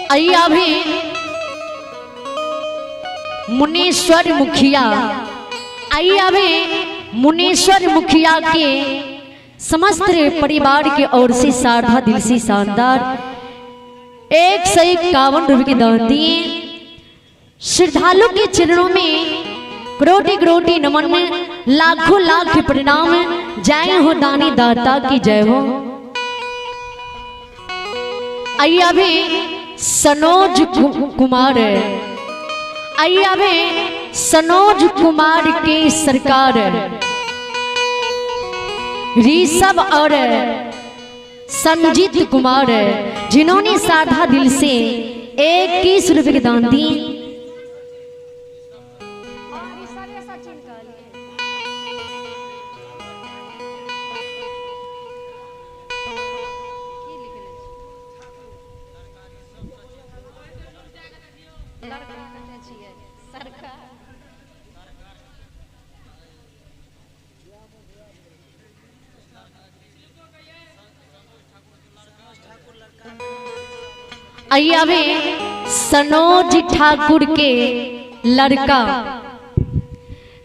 आइए अभी मुनीश्वर मुखिया, आइए अभी मुनीश्वर मुखिया के समस्त परिवार के ओर से शारदा दिल से शानदार 151 रुपये के दान दिए। श्रद्धालु के चरणों में करोटी करोटी नमन, लाखों लाख प्रणाम। जय हो दानी दाता की जय हो। आइए अभी सनोज कुमार, आइए अभी सनोज कुमार के सरकार ऋषभ और संजीत कुमार, जिन्होंने साधा दिल से 21 रुपए के दान दिए। आइए अभी सनोज ठाकुर के लड़का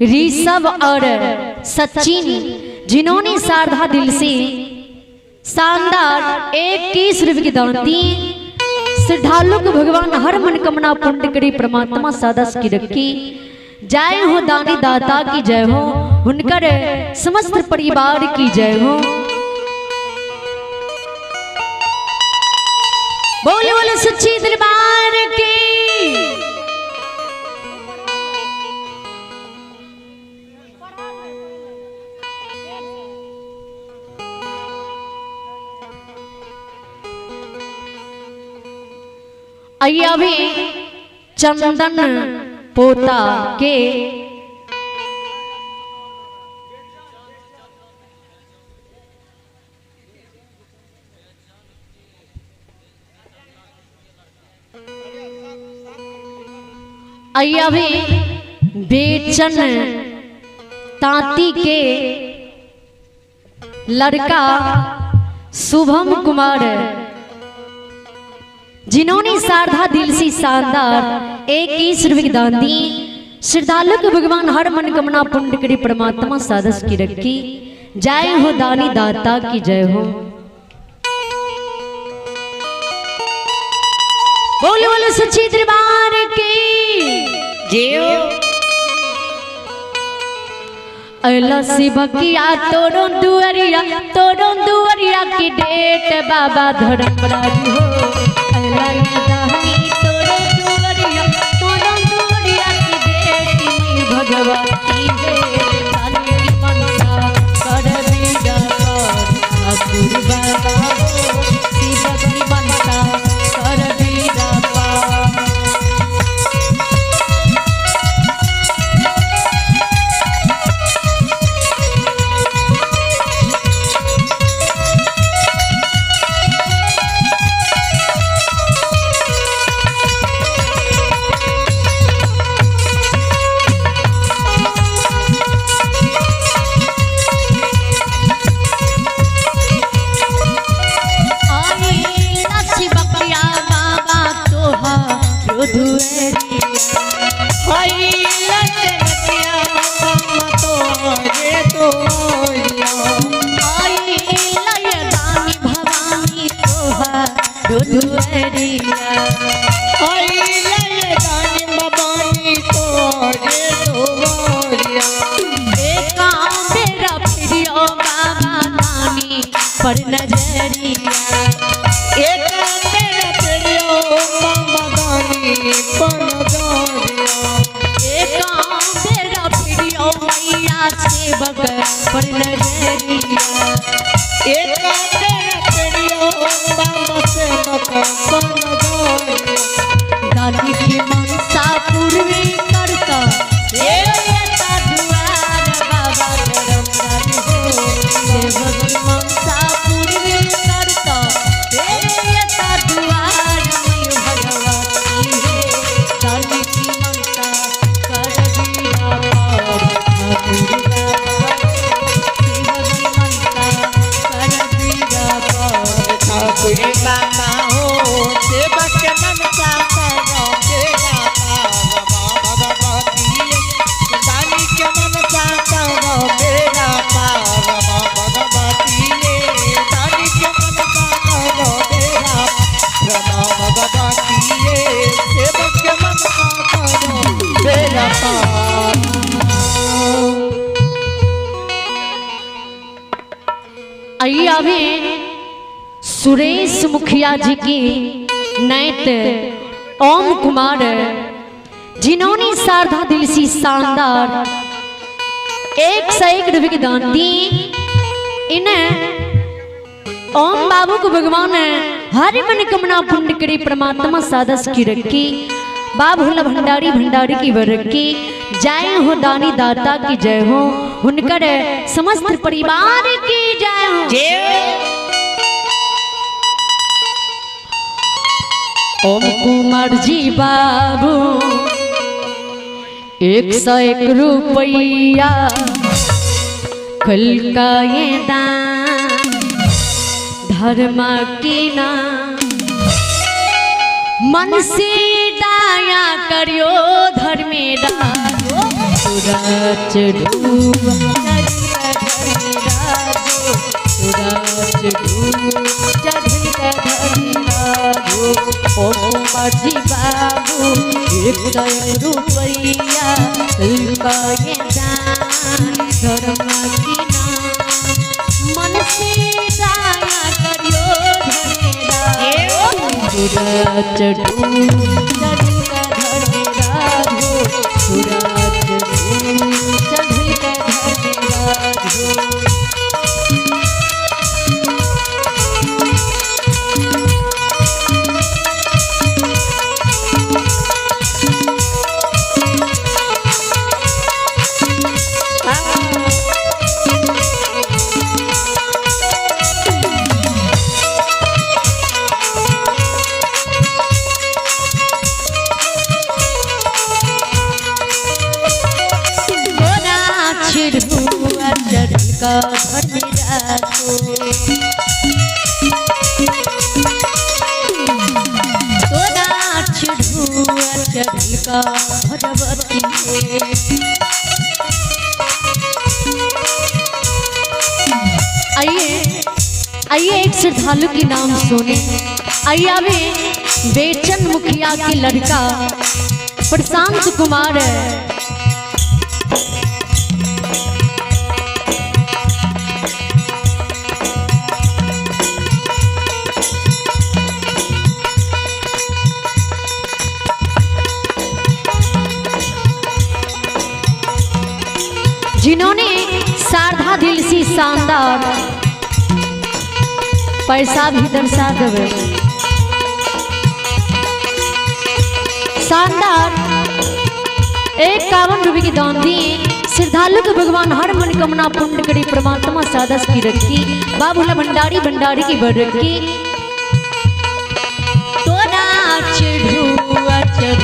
ऋषभ और सचिन, जिन्होंने शारदा दिल से शानदार 21 रुपए की दान दी। श्रद्धालु को भगवान हर मनकामना पूर्ण करे, परमात्मा सदा की रखी। जय हो दानी दाता की जय हो, उनकर समस्त परिवार की जय हो। बोले बोले सच्ची दरबार की। आइए अभी चंदन पोता के आइए अभी बेचन तांती के लड़का शुभम कुमार, जिन्होंने शारदा दिल से शानदार 21 रुपए की दान दी। श्रद्धालु को भगवान हर मनकामना पूर्ण करे, परमात्मा सादस की रखी। जय हो दानी दाता की जय हो। बोले बोले सच्ची दरबार की जय हो। अला शिवकिया तोरो दुआरिया, तोरो दुआरिया की डेट बाबा धर्मराज हो। अला दानी तोरो दुआरिया, तोरो दुआरिया की डेट मैं भगवती हे। दानी की मनसा कर बीड़ा पार ठाकुर बाबा हो, शिव की मनसा कर बीड़ा पार। पर नजरिया एक मेरा प्रियो बाबा दानी पर नजरिया, एक मेरा प्रियो मैया सेवक पर नजरिया, एक मेरा प्रियो बाबा सेवक पर नजरिया। दानी की मनसा पूर्वी करता दुआर बाबा धर्मराज हो, सेवक की मनसा पूर्वी करता दुआर मैं भगवती हे। दानी की मनसा कर बीड़ा पार ठाकुर बाबा, सेवक की मनसा कर बीड़ा पार ठाकुर बाबा हो, सेवक सुरेश मुखिया जी की नैत ओम कुमार, जिन्होंने शारदा दिल सी शानदार 101 रुपये की दान दी। इन्हें ओम बाबू को भगवान हर मन कमना पुण्य करे परमात्मा सादस की रखी। बाबूला भंडारी भंडारी की बरकी जय हो, दानी दाता की जय हो, उनकर समस्त परिवार की जय हो। ओम कुमार जी बाबू 101 रुपया कल का ये दान धर्म की ना मन से दाया करियो धर्मे डालो सूरज डूबा सूरज डूबा ओ कुमार जी बाबू 101 रुपया का ये दान धर्म की नाम मन से दाया करियो धर्मे सूरज डूबा धर्मे राधो सूरज डूबा धर्मे राधो। का धर्म का भगवती। आइए आइए एक श्रद्धालु के नाम सुने। आइए अभी बेचन मुखिया के लड़का प्रशांत कुमार है। जिन्होंने शारदा दिल सी शानदार पैसा भी दर्शा देवे शानदार 51 रुपये की दान दी। श्रद्धालु के भगवान हर मनोकामना पूर्ण करे परमात्मा सादस की रखी। बाबूला भंडारी भंडारी की बरकी तोरा चढ़ुआ चढ़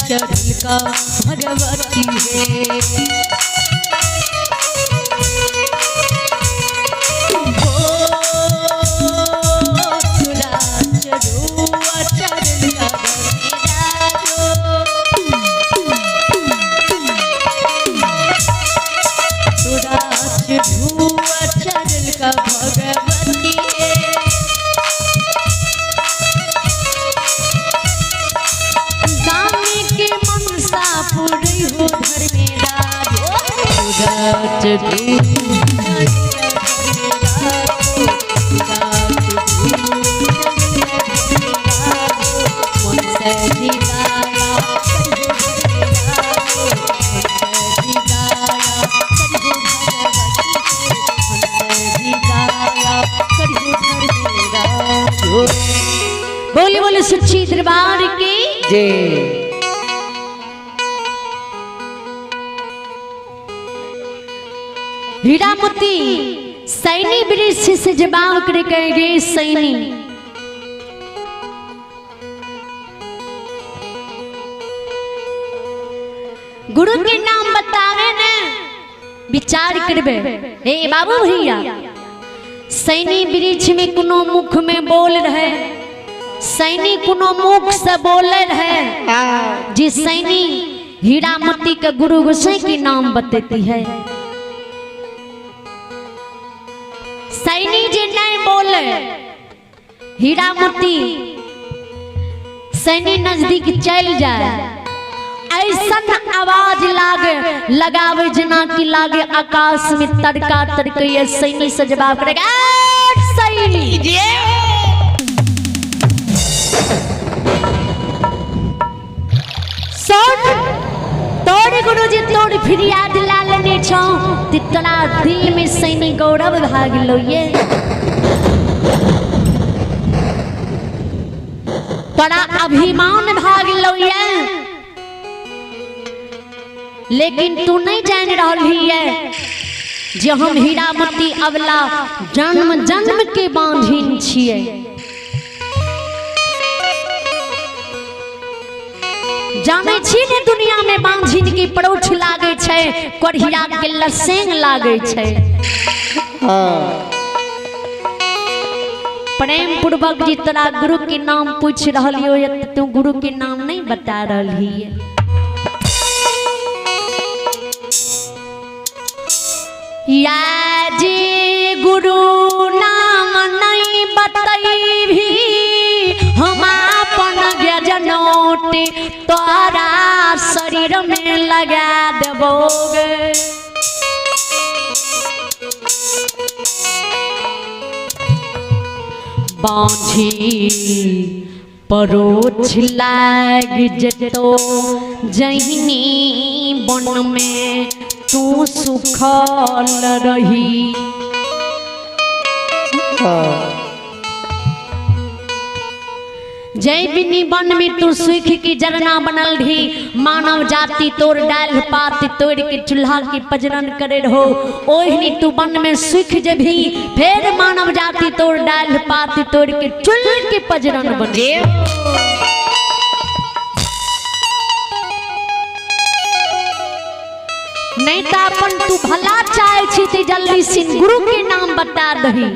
चढ़ का भगवती है। चढ़ का भगवती है। बोले बोले सच्ची दरबार की जय। हीरामती सैनी वृक्ष से जवाब करे कहेंगे सैनी गुरु के नाम बतावे न विचार करबे। हे बाबू भैया सैनी वृक्ष में कोनो मुख में बोल रहे, सैनी कोनो मुख से बोल रहे जी सैनी हीरामती के गुरु गोसाई के नाम बताती है। सैनी जी नहीं बोले हीरामती सैनी नजदीक चल जाए ऐसन आवाज लागे लगावे जना की लागे आकाश में तड़का तड़के सैनी से जवाब करेगा, "ए, सैनी सुन, तोरे गुरुजी तोड़ फिरियाद ला लेने छौ ते तोरा दिल में सैनी गौरव भाग लो, ये तोरा अभिमान भाग लो ये, लेकिन तू नहीं जान रहल है जे हम हीरामती अवला जन्म जन्म के बांधिन छिए। जाने छी ने दुनिया में बांझिन के परोठ लागे छै, कोढ़िया के लसेंग लागे छै। हाँ। प्रेम पूर्वक जी तोरा गुरु के नाम पूछ रहल हो, तू गुरु के नाम नहीं बता रहल ही। या जे गुरु नाम नहीं बतैभी हम अपन गजनोट तोरा शरीर में लगा देबोगे। बाँझी परोछ लाग जतो जहिनी वन में तू सुखल रही। जय बिनी वन में तू सुख की जरना बनल रही, मानव जाति तोड़ डाल पात तोड़ के चूल्हा की पजरन करे रहो, ओहिनी तू वन में सुख जभी फिर मानव जाति तोड़ डाल पात तोड़ के चूल्हा की पजरन बन। नहीं तो अपन तू भला चाहे छी ते जल्दी सिंह गुरु के नाम बता दही।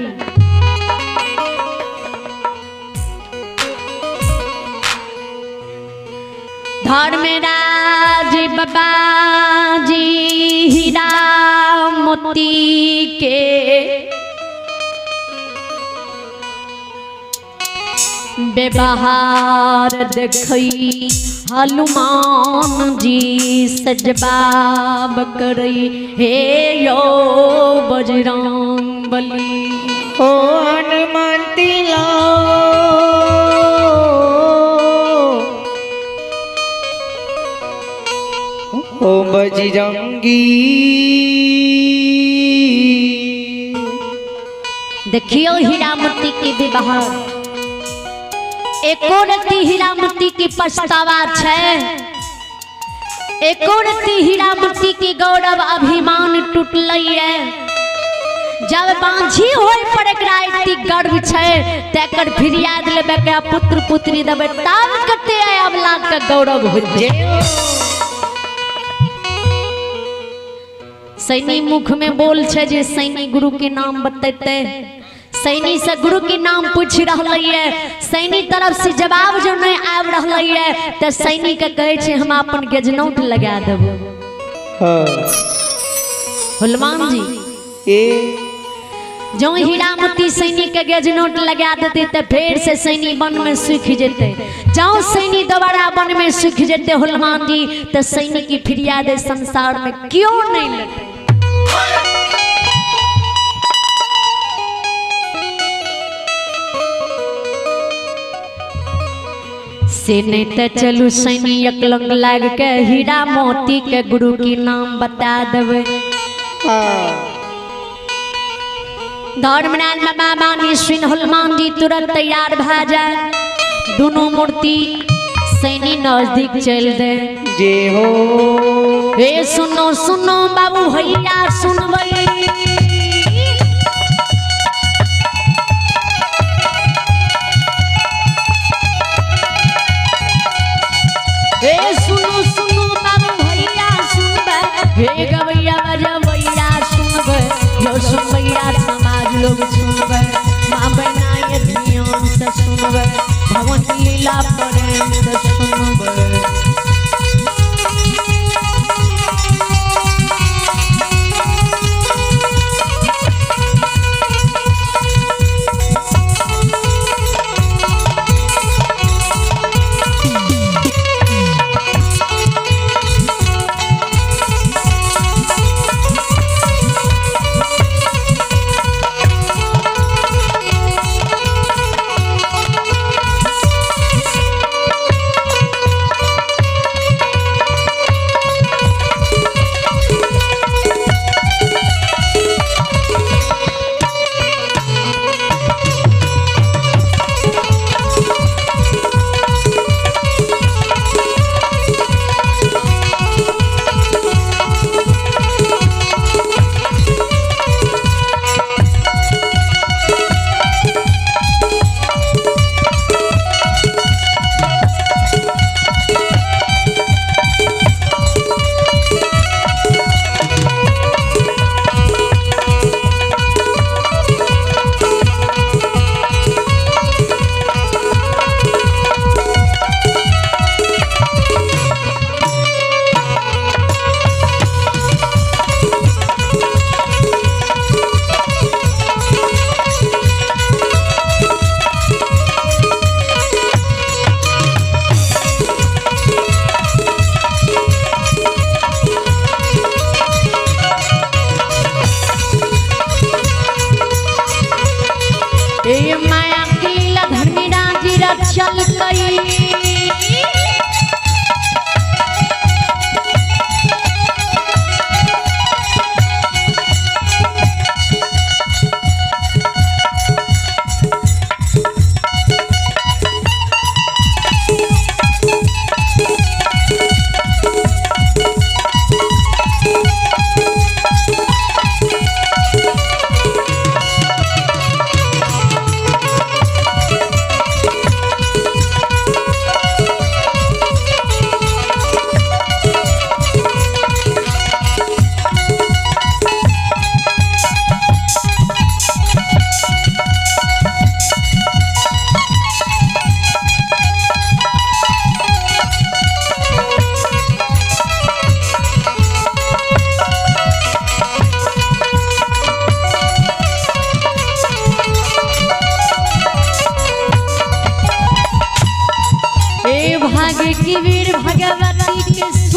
धर्मराज बाबा जी हीरा मोती के व्यवहार देखई हनुमान जी सजबाब करई हे यो बजरंग बली। ओ हनुमान तिला ओ बजरंगी। देखियो हीरामती के विवाह एको रति हीरामती के पछतावा छै, एको रति हीरामती के गौरव अभिमान टूटलै। जब बांझी होय पर एकरा एते गर्व छै तेकर फिरियाद लेबे के पुत्र पुत्री देबै तब कते अवला के गौरव होतै। सैनी मुख में बोल छै जे सैनी गुरु के नाम बतेते, सैनी से गुरु के नाम पूछ रहलै है, सैनी तरफ से जवाब जो नहीं आबि रहलै है त सैनी के कहै छै हम अपन गजनौट लगा देबो। हनुमान जी ए जो हीरामती सैनी के गजनोट लगा देते त फिर से सैनी वन में सूख जेते, जाओ सैनी दोबारा वन में सूख जेते हनुमान जी त सैनी की फरियाद संसार में क्यों नहीं लगे। से नहीं त चलू सैनी एकलंग लाग के हीरा मोती के गुरु के नाम बता देवे। धर्मनाथ बाबा बानी सुन हनुमान जी तुरंत तैयार भा जाए, दोनों मूर्ति सैनी नजदीक चल दे। जे हो हे सुनो सुनो बाबू भैया सुनबै हे सुनो सुनो बाबू भैया सुनबै, हे गवैया बजबैया सुनबै, यो सुनबैया समाज लोग सुनबै, माँ बहना ये ध्यान से सुनबै, भगवान लीला प्रेम से सुनबै।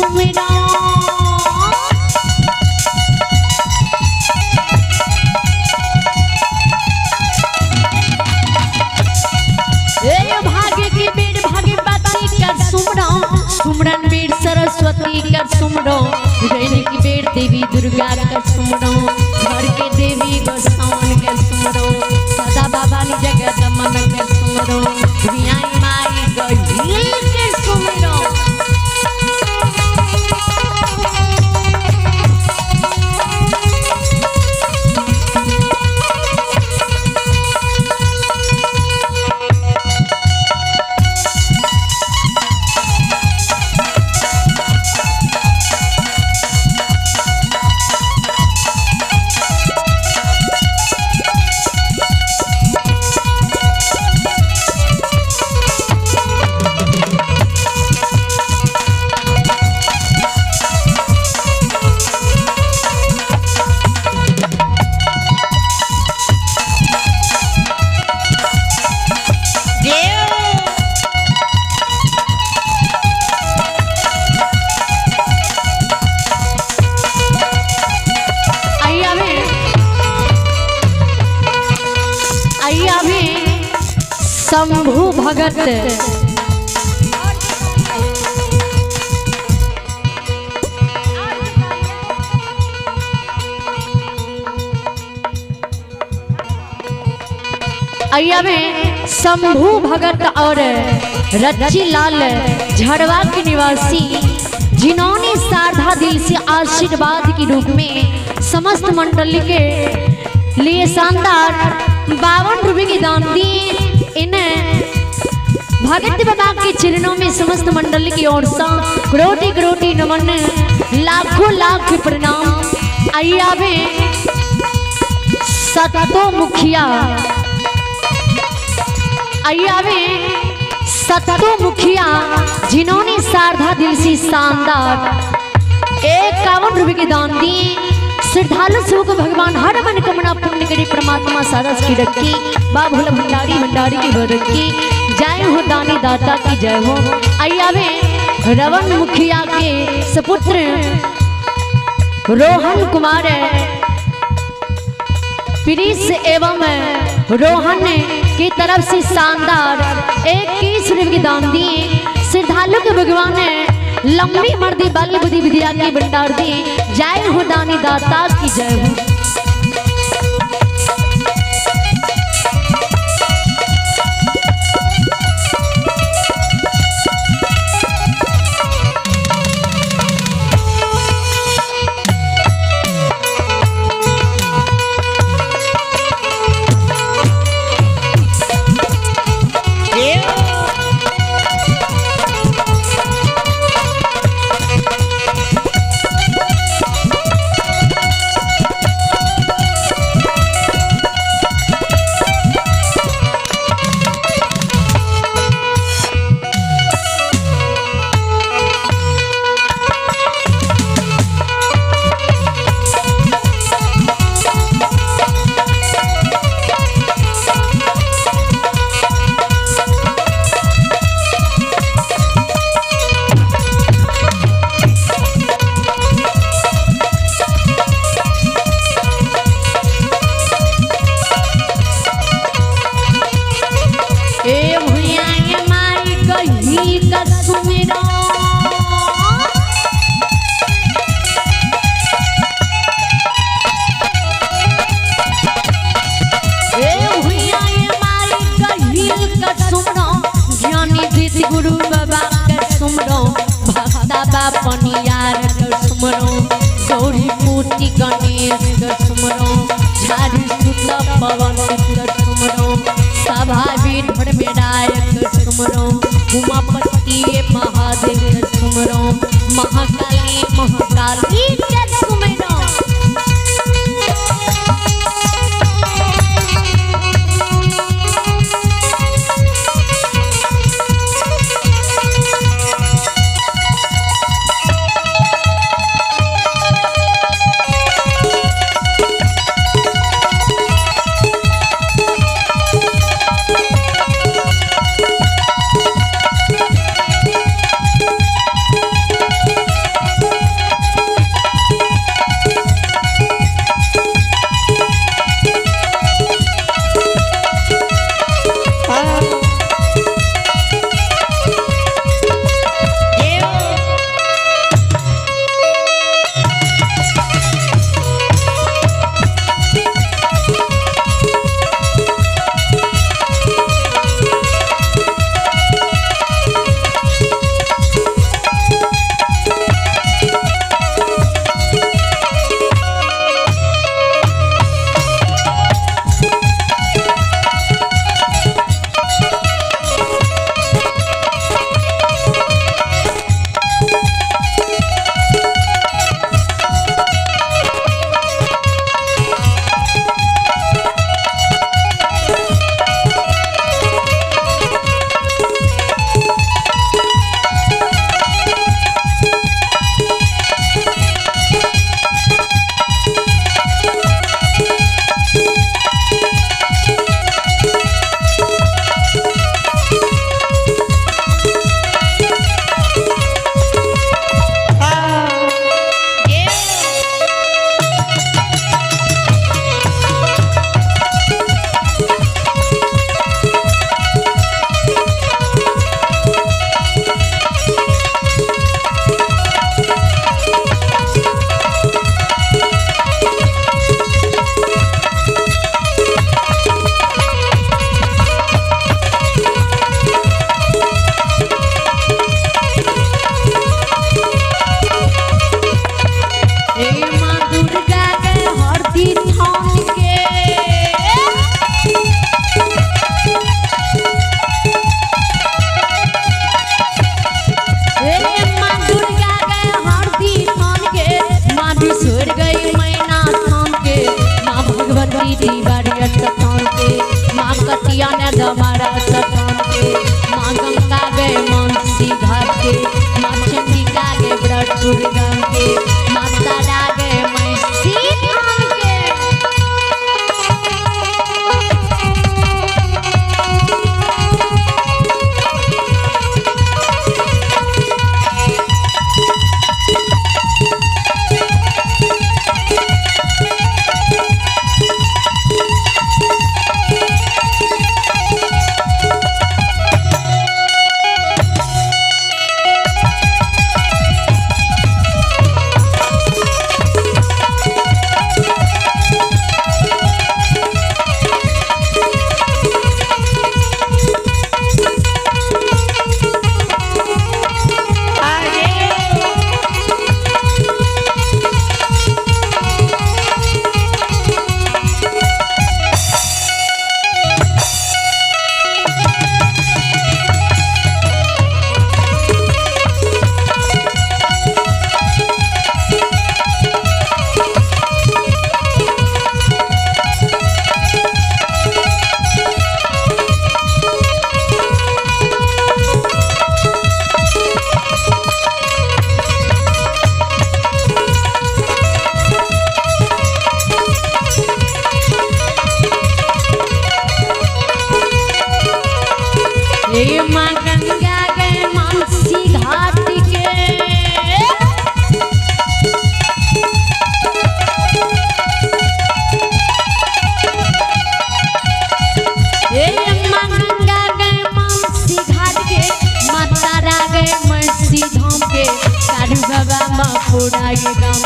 सुमरो। ए भाग्य की बेर भाग्यवती कर सुमरो, सुमरन वीर सरस्वती कर सुमरो, रैन की बेर देवी दुर्गा कर सुमरो, घर के देवी गोसाउन कर सुमरो, सदा बाबा नि जगदम्बा कर सुमरो, रियाई माई गहिल कर सुमरो। शंभू भगत अय्या में शंभू भगत और रच्ची लाल झड़वा के निवासी, जिन्होंने श्रद्धा दिल से आशीर्वाद के रूप में समस्त मंडली के लिए शानदार 52 रुपए की दान दिए। इन्हें भगत बाबा के चरणों में समस्त मंडल की ओर से करोटी करोटी नमन, लाखों लाख प्रणाम। अय्या में सतो मुखिया, अय्या में सतो मुखिया, जिन्होंने श्रद्धा दिल से शानदार 51 रुपए के दान दिए। श्रद्धालु सबको भगवान हर मन कामना पूर्ण करे, परमात्मा सारस की रखी, बा भोला भंडारी भंडारी की बरकी, जय हो दानी दाता की जय हो। अय्या में रवन मुखिया के सपुत्र रोहन कुमार प्रिंस एवं रोहन की तरफ से शानदार 21 रुपए के दान दिए। श्रद्धालु के भगवान लंबी मर्दी बल बुद्धि विद्या की भंडार दी, जय हो दानी दाता की जय हो। गुरु बाबा के सुमरो, भक्ता बापनियार के सुमरो, गौरी मूर्ति गणेश के सुमरो, झाड़ी सुत पवन के सुमरो, सभा वीर भरमेराय के सुमरो, उमापति महादेव के सुमरो, महाकाली महाकाली के सुमरो।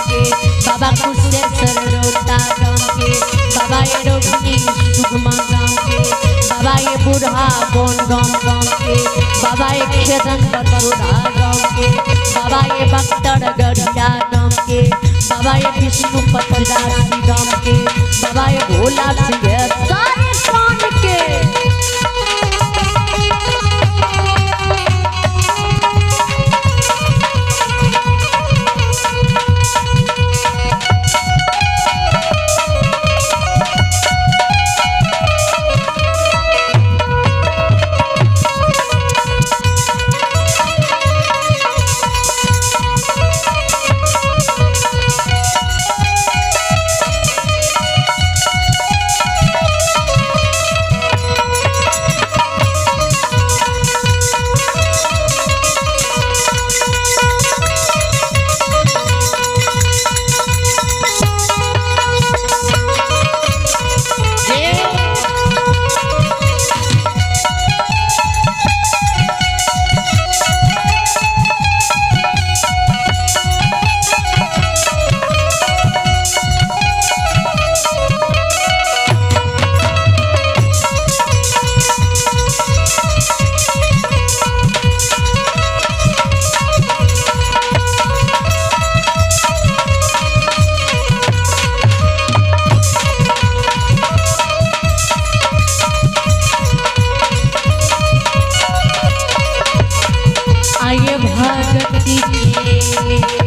के, बाबा कुशेश्वर रोता गांव के, बाबा ये रोगनी सुगमा गांव के, बाबा ये बूढ़ा बोन गांव गांव के, बाबा ये खेदन बतरोड़ा गांव के, बाबा ये बख्तर गढ़िया गांव के, बाबा ये विष्णु पतरासी गांव के, बाबा ये भोला सिंह सारे शान के। आइए भगती के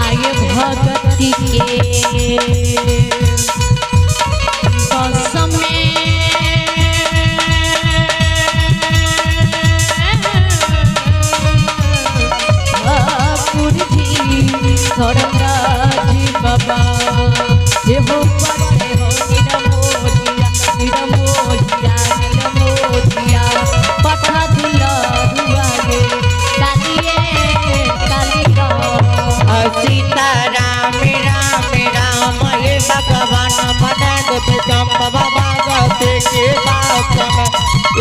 आइए भगती के बस में ठाकुर जी धर्मराज बाबा जे हो बसे हो निरमोहिया निरमोहिया निरमोहिया पठा दिल रुआगे कालिए काली का। सीता राम राम राम हे भगवान मदन बाबा भगवती के बात में,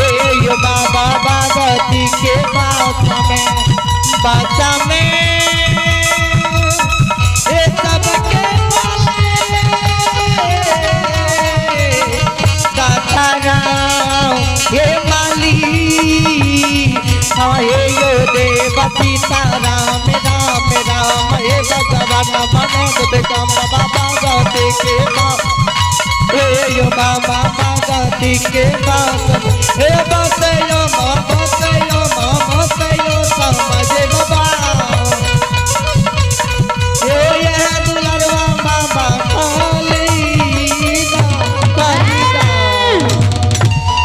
ए बाबा भगवती के बात में, बात में ए सबके दाता राम हे माली हे यो देव सीता राम राम राम हे भगवान मनोज बेगम बाबा भगवती के बाप हे यो बाबा भगवती के बाप हे बस यो